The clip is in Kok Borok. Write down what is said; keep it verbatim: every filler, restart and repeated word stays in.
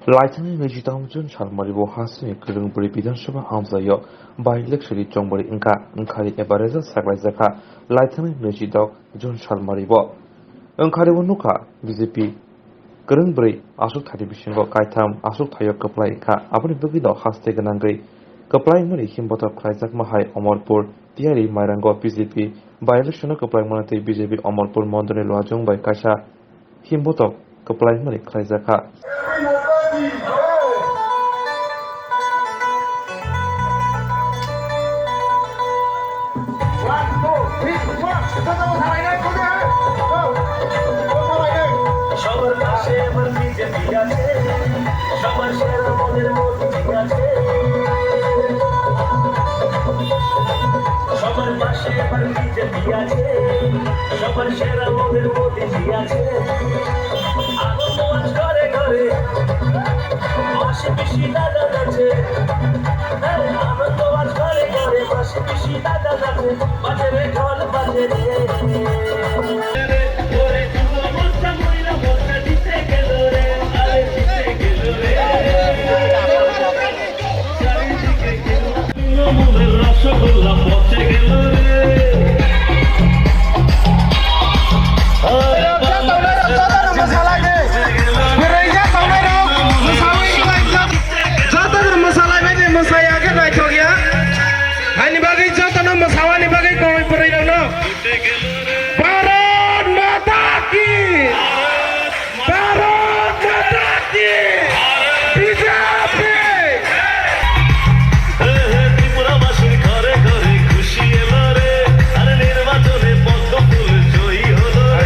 Laithangni naichitham June salmari bo hasini kwrwng bwrwi Bidhan Sabha amchaio by election ni chongbari wngkha, wngkhani eba result saklaijakha laithangni naichitham June salmari bo. Wngkhani bo nukha B J P kwrwng bwrwi aswk thani bisingo kaitham aswk thaio kwplai wngkha, aboni bagwino haste gwnangwi kwplai wngmani himbotok khlaijakma hai Omorpur tiyari Mairango B J P by election o kwplai wngmani tei B J P Omorpur mondolni luajwng bai kaisa himbotok kwplai wngmani khlaijakha. সবার পাশে আমার বিজেপি আছে, সবার সেরা মনের মোদি আছে। সবার পাশে আমার বিজেপি আছে, সবার সেরা মনের মোদিজি আছে। আনন্দ আজ ঘরে ঘরে, মাসি পিসি দাদা নাচে। হ্যাঁ, আনন্দ আজ ঘরে ঘরে, মাসি পিসি দাদা নাচে। বাজে রে ঢোল বাজে রে। ওরে যুব মোর্চা, মহিলা মোর্চা জিতে গেল রে, আরে জিতে গেল রে।